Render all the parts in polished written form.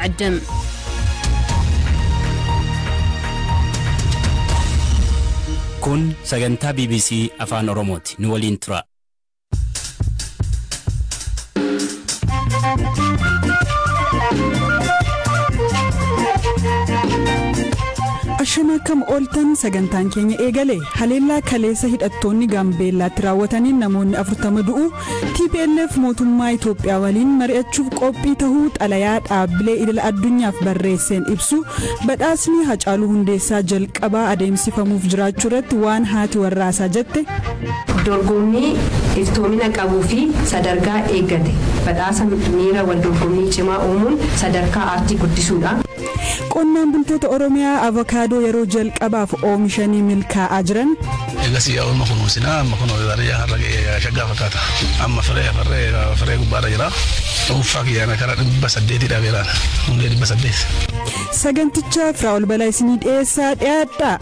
ዕድም። Kun sagantaa BBC Afaan Oromooti. Nu waliin tura. Ashama, akkam ooltan? Sagantaan keenya eegale. Haleellaa kaleessa hidhattoonni Gaambeellaatti raawwataniin namoonni 40 du'u, TPLF mootummaa Itoophiyaa waliin mari'achuuf qophii tahuu xalayaa dhaabbilee idil addunyaaf barreesseen ibsu, badhaasni Hacaaluu Hundeessaa jalqabaa adeemsifamuuf jiraachuu irratti waan haati warraasaa jette. Dorgommii iftoomina qabuu fi sadarkaa eeggate, badhaasa miira wal dorgommii cimaa uumuun sadarkaa aartii guddisuudha. Qonnaan bultoota Oromiyaa avokaadoo yeroo jalqabaaf oomishanii milkaa'aa jiran. Egasii amma kunuunsinaa, amma kun baadiyyaa har'a ga'ee shaggaa fakkaata. Amma firee firee firee gubbaarra jira. Dhuunfaa kiyyaana karaa 800 dhaabeeraan, hundee 800. Saganticha Firaa'ol Balaa isinii dhiyeessaa, dhiyaadha.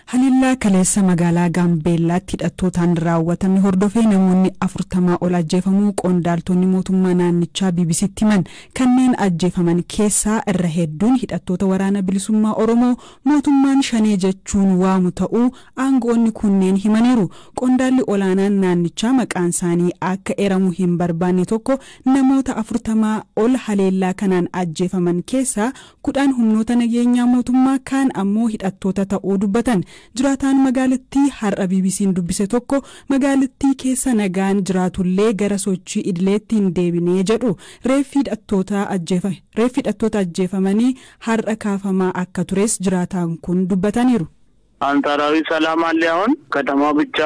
Haleellaa kaleessa magaalaa Gaambeellaatti hidhattootaan raawwatame hordofee namoonni 40 ol ajjeefamuu qondaaltonni mootummaa naannichaa BBCtti himan. Kanneen ajjeefaman keessaa irra hedduun hidhattoota Waraana Bilisummaa Oromoo mootummaan Shanee jechuun waamu ta'uu aangoonni kunneen himaniiru. Qondaalli olaanaan naannichaa maqaan isaanii akka eeramu hin barbaanne tokko namoota 40 ol haleellaa kanaan ajjeefaman keessaa 10 humnoota nageenyaa mootummaa, kaan ammoo hidhattoota ta'uu dubbatan. Jiraataan magaalattii har'a BBC'n dubbise tokko magaalattii keessa nagaan jiraatullee gara sochii idileetti hin deebinee jedhu. Reeffi hidhattoota ajjeefamanii har'a kaafamaa akka tures jiraataan kun dubbataniiru. አንጻራዊ ሰላም አለ። አሁን ከተማው ብቻ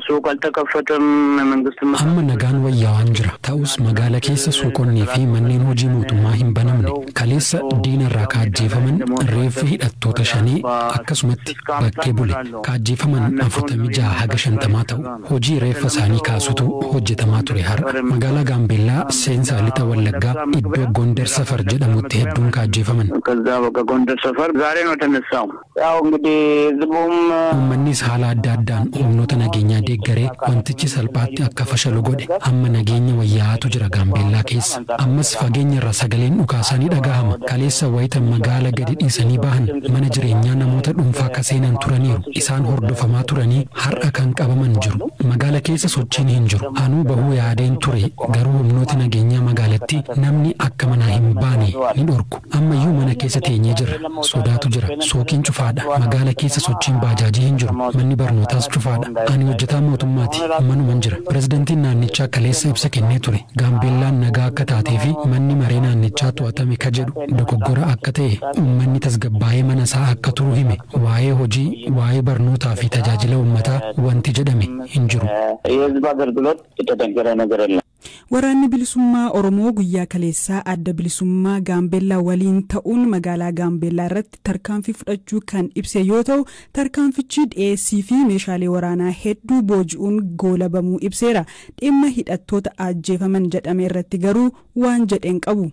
ሱቅ አልተከፈተም። መንግስት Amma nagaan wayyaawaan jira. Ta'us magaala keessa suuqonnii fi manneen hojii mootummaa hin banamne. Kaleessa diinarraa ka ajjeefaman reeffi hidhattoota Shanii akkasumatti bakkee bule. Ka ajjeefaman 46 haga 50 ta'u. Hojii reeffa isaanii kaasutu hojjetamaa ture har'a. Magaalaa Gaambeellaa seensa lixa Wallaggaa iddoo Gondar Safar jedhamutti hedduun ka ajjeefaman. ከዛ በቃ ጎንደር ሰፈር ዛሬ ነው የተነሳው። ያው እንግዲህ ህዝቡም Uummannis haala adda addaan humnoota nageenyaa deeggaree wantichi salphaatti akka fashalu godhe. Amma nageenya wayyaa'aatu jira Gaambeellaa keessa. Ammas fageenya irraa sagaleen dhukaasaa ni dhagahama. Kaleessa wayita magaala gadi dhiisanii bahan mana jireenyaa namoota dhuunfaa akka seenan turaniiru. Isaan hordofamaa turanii har'a kan qabaman jiru. Magaala keessa sochiin hin jiru. Anuu bahuu yaadeen ture, garuu humnooti nageenyaa magaalattii namni akka manaa hin baane ni dhorku. Ammayyuu mana keessa teenyee jirra. Sodaatu jira. Suuqiin cufaadha. Magaala keessa sochiin baajaajii hin jiru. Manni barnootaas cufaadha. Ani hojjetaa mootummaati. Manuman jira. Pirezidantiin naannichaa kaleessa ibsa kennee ture. Gaambeellaan nagaa akka taatee fi manni maree naannichaa to'atame ka jedhu dogoggora akka ta'e, uummanni tasgabbaa'ee mana isaa akka turu hime. Waa'ee hojii, waa'ee barnootaa fi tajaajila uummataa wanti jedhame hin jiru. የህዝብ አገልግሎት የተነገረ ነገር የለም። Waraanni Bilisummaa Oromoo guyyaa kaleessaa Adda Bilisummaa Gaambeellaa waliin ta'uun magaalaa Gaambeellaa irratti tarkaanfii fudhachuu kan ibse yoo ta'u, tarkaanfichi dhiyeessii fi meeshaalee waraanaa hedduu booji'uun goolabamuu ibseera. Dhimma hidhattoota ajjeefaman jedhame irratti garuu waan jedheen qabu.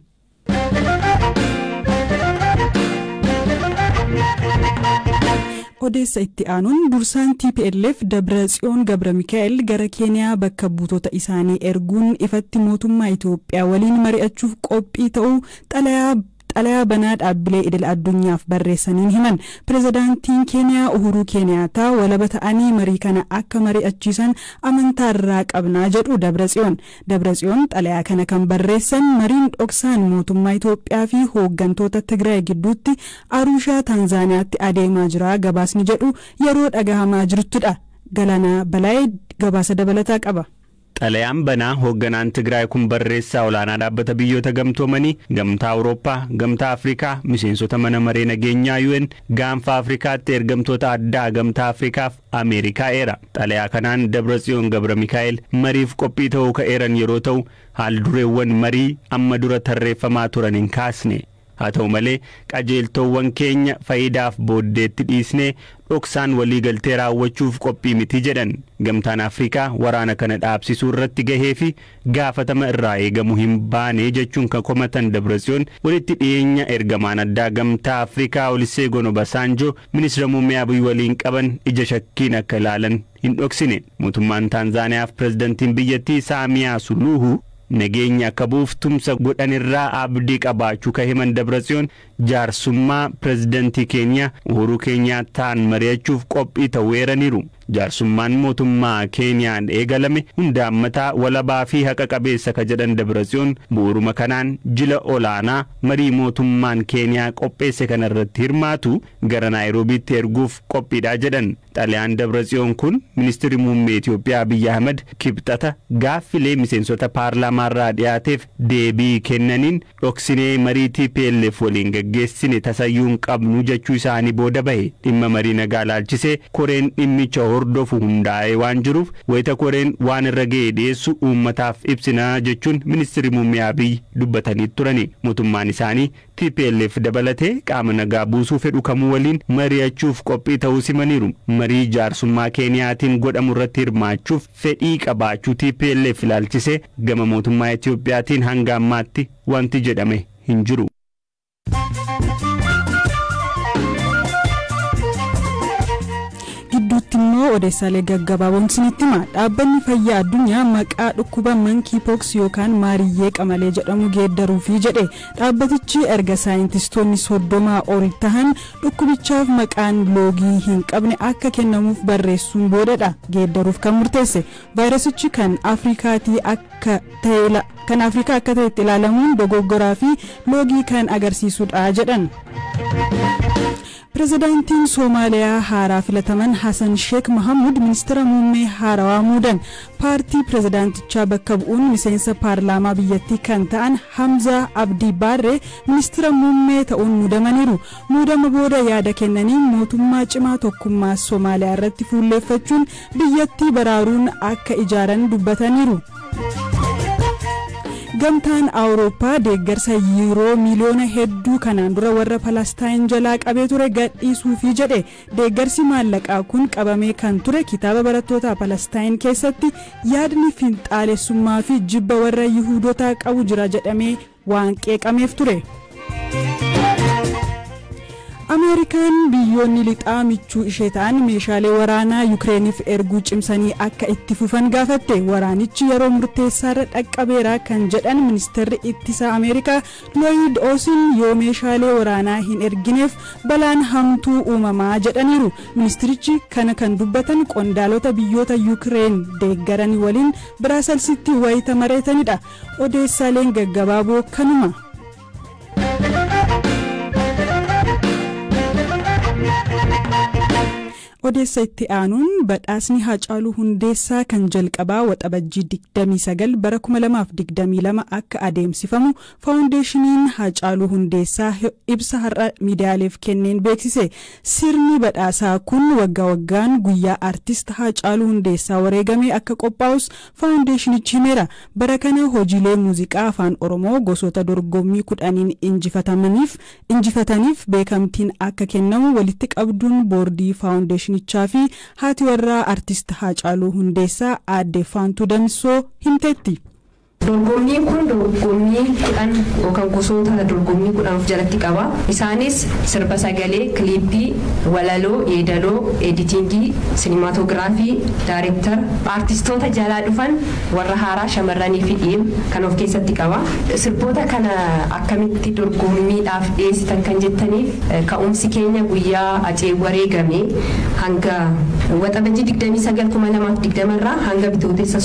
Odeessa itti aanuun, dursaan TPLF Dabra Tsiyoon Gabra Mikaa'el gara Keeniyaa bakka buutota isaanii erguun ifatti mootummaa Itoophiyaa waliin mari'achuuf qophii ta'uu xalayaa banaa dhaabbilee idil addunyaaf barreessaniin himan. Pirezidaantiin Keeniyaa Uhuruu Keeniyaataa walaba ta'anii marii kana akka mari'achiisan amantaa irraa qabnaa jedhu Dabra Tsiyoon. Dabra Tsiyoon xalayaa kana kan barreessan mariin dhoksaan mootummaa Itoophiyaa fi hooggantoota Tigraay gidduutti Arushaa Taanzaaniyaatti adeemaa jira gabaasni jedhu yeroo dhagahamaa jirtudha. Galaanaa Balaayee gabaasa dabalataa qaba. Xalayaan banaa hoogganaan Tigraay kun barreessaa olaanaa Dhaabbata Biyyoota Gamtoomanii, Gamtaa Awurooppaa, Gamtaa Afrikaa, miseensota mana maree nageenyaa UN, Gaanfa Afrikaatti ergamtoota addaa Gamtaa Afrikaaf Ameerikaa eera. Xalayaa kanaan Dabratsiyoon Gabra Mikaa'el mariif qophii ta'uu ka'eeran yeroo ta'u, haal dureewwan marii amma dura tarreeffamaa turan hin kaasne. Haa ta'u malee, qajeeltoowwan keenya faayidaaf booddeetti dhiisnee dhoksaan waliigaltee raawwachuuf qophii miti jedhan. Gamtaan Afrikaa waraana kana dhaabsisuu irratti gahee fi gaafatama irraa eegamu hin baane jechuun kan komatan Dabratsiyoon, walitti dhiyeenya ergamaan addaa Gamtaa Afrikaa Olusegun Obasanjo ministeera muummee Abiy waliin qaban ija shakkiin akka ilaalan hin dhoksine. Mootummaan Taanzaaniyaaf pirezidantiin biyyattii Saamiyaa Suluhu nageenya akka buuf tumsa godhan irraa abdii qabaachuu kan himan Dabratsiyoon, jaarsummaa pirezidantii Keeniyaa Uhuruu Keenyaattaan mari'achuuf qophii ta'uu eeraniiru. Jaarsummaan mootummaa Keeniyaan eegalame hunda hammataa, walabaa fi haqa qabeessa ka jedhan Dabratsiyoon, bu'uuruma kanaan jila olaanaa marii mootummaan Keeniyaa qopheesse kanarratti hirmaatu gara Naayiroobiitti erguuf qophiidha jedhan. Xalayaan Dabratsiyoon kun ministeerri muummee Itoophiyaa Abiyyi Ahmad Kibxata gaaffilee miseensota paarlaamaarraa dhiyaateef deebii kennaniin dhoksinee marii TPLF waliin gaggeessine tasayyuu hin qabnu jechuu isaanii booda bahe. Dhimma marii nagaa laalchisee koreen dhimmicha hordofu hundaa'ee waan jiruuf, wayita koreen waan irra ga'e dhiyeessu uummataaf ibsinaa jechuun ministeerri muummee Abiy dubbatanii turani. Mootummaan isaanii TPLF dabalatee qaama nagaa buusuu fedhu kamuu waliin mari'achuuf qophii ta'uu simaniiru. Marii jaarsummaa Keeniyaatiin godhamu irratti hirmaachuuf fedhii qabaachuu TPLF ilaalchisee gama mootummaa Itiyoophiyaatiin hanga ammaatti wanti jedhame hin jiru. Gidduutti immoo odeessaalee gaggabaaboon isinitti hima. Dhaabbanni fayyaa addunyaa maqaa dhukkuba monkeypox yookaan maariyyee qamalee jedhamu geeddaruufi jedhe. Dhaabbatichi erga saayintistoonni 30 ol tahan dhukkubichaaf maqaan loogii hin qabne akka kennamuuf barreessuun boodadha geeddaruuf kan murteesse. Vaayirasichi kan Afrikaatii akka ta'e kan Afrikaa akka ta'etti ilaalamuun dogoggoraa fi loogii kan agarsiisudha jedhan. Pirezidaantiin Soomaaliyaa haaraa filataman Hassan Sheekh Mahamud ministeera muummee haarawaa muudan. Paartii pirezidaantichaa bakka bu'uun miseensa paarlaamaa biyyattii kan ta'an Hamza Abdii Baarree ministeera muummee ta'uun muudamaniiru. Muudama booda yaada kennaniin mootummaa cimaa tokkummaa Soomaaliyaa irratti fuulleeffachuun biyyattii baraaruun akka ijaaran dubbataniiru. Gamtaan Awurooppaa deeggarsa yuuroo miliyoona hedduu kanaan dura warra Palestaayin jalaa qabee ture gadhiisuufi jedhe. Deeggarsi maallaqaa kun qabamee kan ture kitaaba barattoota Palestaayin keessatti yaadni finxaalessummaa fi jibba warra Yihuudotaa qabu jira jedhamee waan qeeqameef ture. Ameerikaan biyyoonni lixaa michuu ishee ta'an meeshaalee waraanaa Yukireeniif erguu cimsanii akka itti fufan gaafatte. Waraanichi yeroo murteessaarra dhaqqabeera kan jedhan ministeerri ittisaa Ameerikaa Looyid Oosin, yoo meeshaalee waraanaa hin ergineef balaan hamtuu uumamaa jedhaniiru. Ministirichi kana kan dubbatan qondaalota biyyoota Yukireen deeggaran waliin Biraaselsitti wayita mareetanidha. Odeessaaleen gaggabaaboo kanuma. Odeessa itti aanuun, badhaasni Haacaaluu Hundeessaa kan jalqabaa Waxabajjii 29 bara 2022 akka adeemsifamu Faawundeeshiniin Haacaaluu Hundeessaa ibsa har'a miidiyaaleef kenneen beeksise. Sirni badhaasaa kun waggaa waggaan guyyaa aartist Haacaaluu Hundeessaa wareegamee akka qophaa'us faawundeeshinichi himeera. Bara kana hojiilee muuziqaa afaan Oromoo gosoota dorgommii 10n injifataniif beekamtiin akka kennamu walitti qabduun boordii faawundeeshinichaa fi haati warraa artist Haacaaluu Hundeessaa aadde Faantuu Damsoo himteetti. Dorgommiin kun dorgommii 10 yookaan gosoota dorgommii 10 of jalatti qaba. Isaanis sirba sagalee, kiliippii, walaloo, yeedaloo, editingii, sinimaatoogiraafii, daareektar, aartistoota jalaa dhufan warra haaraa, shamarranii fi dhiira kan of keessatti qaba. Sirboota kana akkamitti dorgommiidhaaf dhiyeessitan kan jettaniif, ka'umsi keenya guyyaa Hacee wareegame hanga Waxabajjii 29/2020 irraa hanga Bitootessa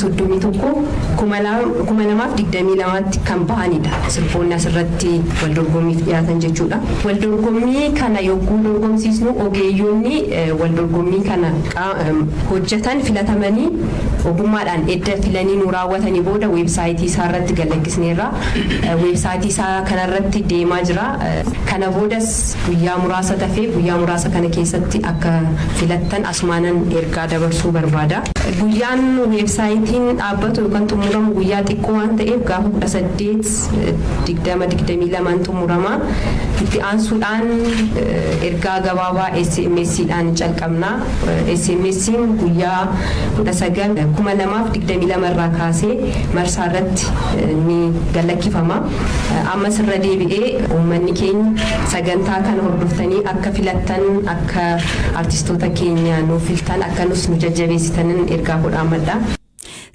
31/2022tti kan bahanidha. Sirboonni asirratti wal dorgommiif dhiyaatan jechuudha. Wal dorgommii kana yogguu dorgomsiisnu, ogeeyyoonni wal dorgommii kana hojjetan filatamanii ogummaadhaan edda filanii nu raawwatanii booda weebsaayitii isaa irratti galakkisneerra. Weebsaayitii isaa kanarratti deemaa jira. Kana boodas guyyaa muraasa tafee, guyyaa muraasa kana keessatti akka filattan asumaanan ergaa dabarsuu barbaada. Guyyaan weebsaayitiin dhaabbatu yookaan xumuramu guyyaa xiqqoo Tokko waan ta'eef gaafa 18 20 22 xumurama. Itti aansuudhaan ergaa gabaabaa SMS dhaan calqabna. SMS'n guyyaa 19 2022 irraa kaasee marsaa irratti ni galakkifama. Ammas irra deebi'ee uummanni keenya sagantaa kana hordoftanii akka filattan, akka artistoota keenya nuuf filtan, akka nus nu jajjabeessitanin ergaa godhaamadha.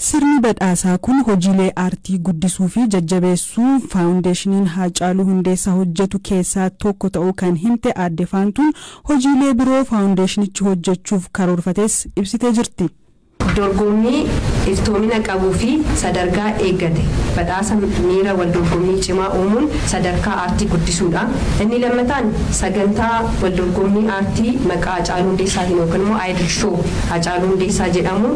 Sirni badhaasaa kun hojiilee aartii guddisuu fi jajjabeessuu Faawundeeshiniin Haacaaluu Hundeessaa hojjetu keessaa tokko ta'uu kan himte Aadde Faantuun, hojiilee biroo faawundeeshinichi hojjechuuf karoorfates ibsitee jirti. Dorgommii iftoomina qabuu fi sadarkaa eeggate badhaasa miira wal dorgommii cimaa uumuun sadarkaa aartii guddisuudha. Inni lammataan sagantaa wal dorgommii aartii maqaa Haacaaluu Hundeessaatiin yookiin immoo Idol Show Haacaaluu Hundeessaa jedhamu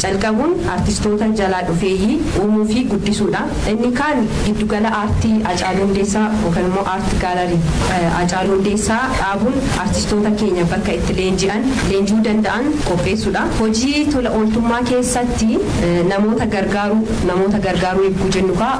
calqabuun aartistoota jalaa dhufeeyyii uumuu fi guddisuudha. Inni kaan giddugala aartii Haacaaluu Hundeessaa yookiin immoo Art Gallery Haacaaluu Hundeessaa dhaabuun aartistoota keenya bakka itti leenji'an, leenji'uu danda'an qopheessuudha. Hojii tola ooltummaa keessatti namoota gargaaruu eeguu jennu kaa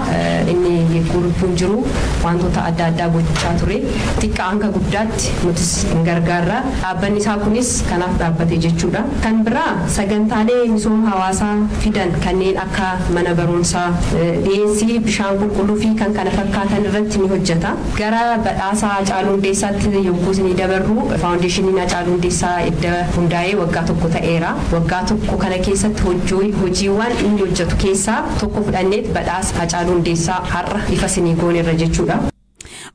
inni eeguu lubbuun jiru wantoota adda addaa gochaa ture. Xiqqaa hanga guddaatti nutis hin gargaarra. Dhaabbanni isaa kunis kanaaf dhaabbate jechuudha. Kan biraa sagantaalee misooma hawaasaa fidan kanneen akka mana barumsaa, dhiyeessii bishaan qulqulluu fi kan kana fakkaatan irratti ni hojjeta. Gara badhaasa Haacaaluu Hundeessaatti yogguu isinii dabarru, Faawundeeshiniin Haacaaluu Hundeessaa edda hundaa'ee waggaa tokko ta'eera. Waggaa tokko kana keessatti hojiiwwan inni hojjetu keessaa tokko fudhanneet badhaasa Haacaaluu Hundeessaa har'a ifa isinii goonerra jechuudha.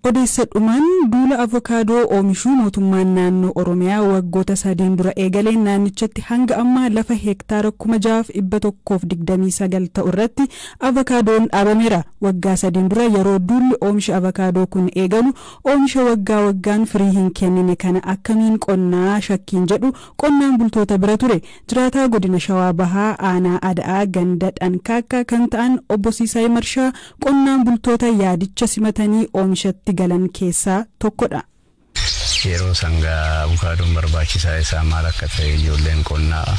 Odeessa dhumaan, duula avokaadoo oomishuu mootummaan naannoo Oromiyaa waggoota 3n dura eegaleen naannichatti hanga ammaa lafa heektaara 6,129 ta'u irratti avokaadoon dhaabameera. Waggaa 3n dura yeroo duulli oomisha avokaadoo kun eegalu, oomisha waggaa waggaan firii hin kennine kana akkamiin qonnaa shakkiin jedhu qonnaan bultoota bira ture. Jiraataa godina Shawaa Bahaa, aanaa Ada'aa, ganda Dhankaakkaa kan ta'an Obbo Siisaay Marshaa qonnaan bultoota yaadicha simatanii oomishatti galan keessaa tokkodha. Yeroo sangaa avokaadoon barbaachisaa isaa maal akka ta'e, ijoolleen qonnaa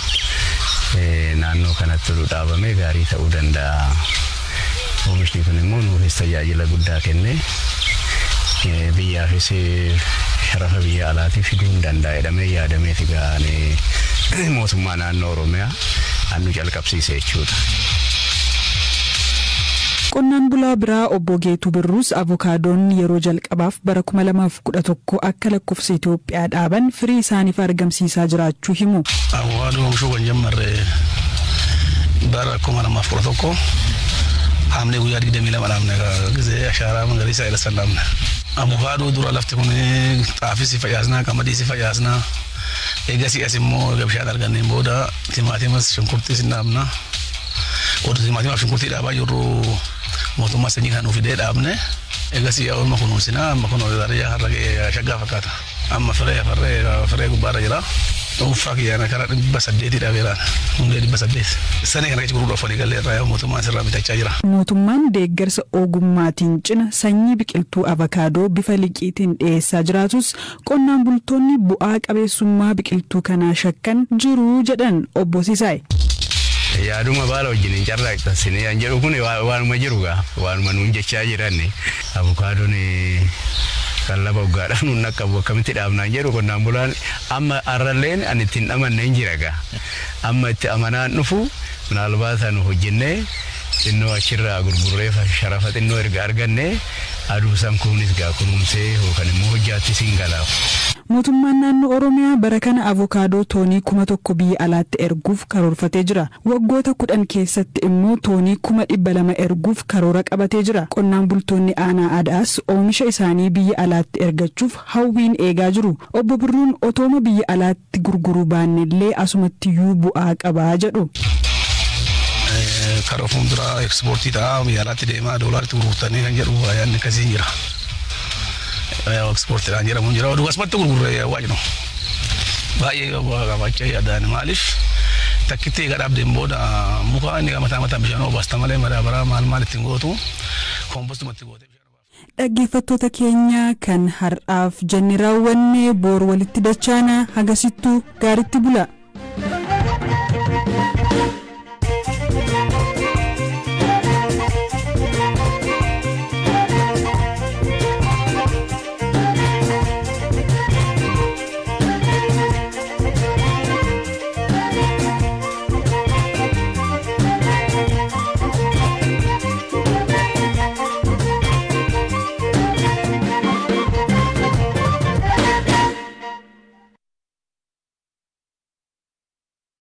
naannoo kanatti dhaabame gaarii ta'uu danda'a. Oomishni kun immoo nuufis tajaajila guddaa kennee biyyaafis sharafa biyya alaatii fiduu hin danda'a jedhamee yaadameeti gaanii mootummaa naannoo Oromiyaa annu calqabsiise jechuudha. Qonnaan bulaa biraa Obbo Geetuu Birruus avokaadoon yeroo jalqabaaf bara 2011 akka lakkoofsa Itoophiyaa dhaaban firii isaaniif argamsiisaa jiraachuu himu. Avokaadoo oomishuu kan jalqabne bara 2011 Haamlee guyyaa 22 dhaabne, gisee ashaaraa magariisaa jedhan dhaabne. Avokaadoo dura lafti kun xaafii si facaasnaa, qamadii si facaasnaa. Eegasii as immoo bishaan arganneen booda timaatimas shunkurtii si dhaabna. Oduu timaatimaaf shunkurtii dhaabaa jirru mootummaa sanyii kan fidee dhaabne. Eegasii amma kunuunsinaa, amma kun har'a shaggaa fakkaata. Amma firee firee firee gubbaarra jira. Dhuunfaa kiyyaan karaa 800 dhaabeeraan, hundee 800. Sanii kana keessa gurguruudhaaf walii gallee irraa mootummaan sirraa bitachaa jira. Mootummaan deeggarsa ogummaatiin cina sanyii biqiltuu avakaadoo bifa liqiitiin dhiyeessaa jiraatus, qonnaan bultoonni bu'aa qabeessummaa biqiltuu kanaa shakkan jiru jedhan Obbo Sisaay. Yaaduma baala wajjin hin carraaqxasine an jedhu kun waanuma jiru gaa, waanuma nuun jechaa jiran. Avokaadoon qallaba waggaadhaaf nuun naqqabu, akkamitti dhaabnaan jedhu qonnaan bulaan. Amma arralleen ani ittiin dhamanne hin jira gaa. Amma itti amanaan dhufu minaalbaata nu hojjennee xinnoo achirraa gurgurree sharafa xinnoo erga arganne, aduu san kunis gaa kunuunsee yookaan immoo hojjaatti siin galaaf. Mootummaan naannoo Oromiyaa bara kana avokaadoo toonii 1000 biyya alaatti erguuf karoorfatee jira. Waggoota 10 keessatti immoo toonii 200,000 erguuf karoora qabatee jira. Qonnaan bultoonni aanaa Adaas oomisha isaanii biyya alaatti ergachuuf hawwiin eegaa jiru. Obbo Birruun otooma biyya alaatti gurguruu baannellee asumattiyyuu bu'aa qabaa jedhu. Karaa fuulduraa ekspoortii ta'a, biyya alaatti deemaa doolaaritti gurgurtanii kan jedhu yaadni akkasii jira. Ekspoortiidhaan jedhamu jira. Oduu asumatti gurgurree waa jedhu. Baay'ee bu'aa qabaachaa yaadaan, maaliif takkitti egaa dhaabdeen booda muka inni mataa mataa bishaan obaasta malee madaabaraa maal maal ittiin gootu, koompostuma itti goote. Dhaggeeffattoota keenya, kan har'aaf jenne raawwanne, boor walitti dachaana, hagasittuu gaaritti bula.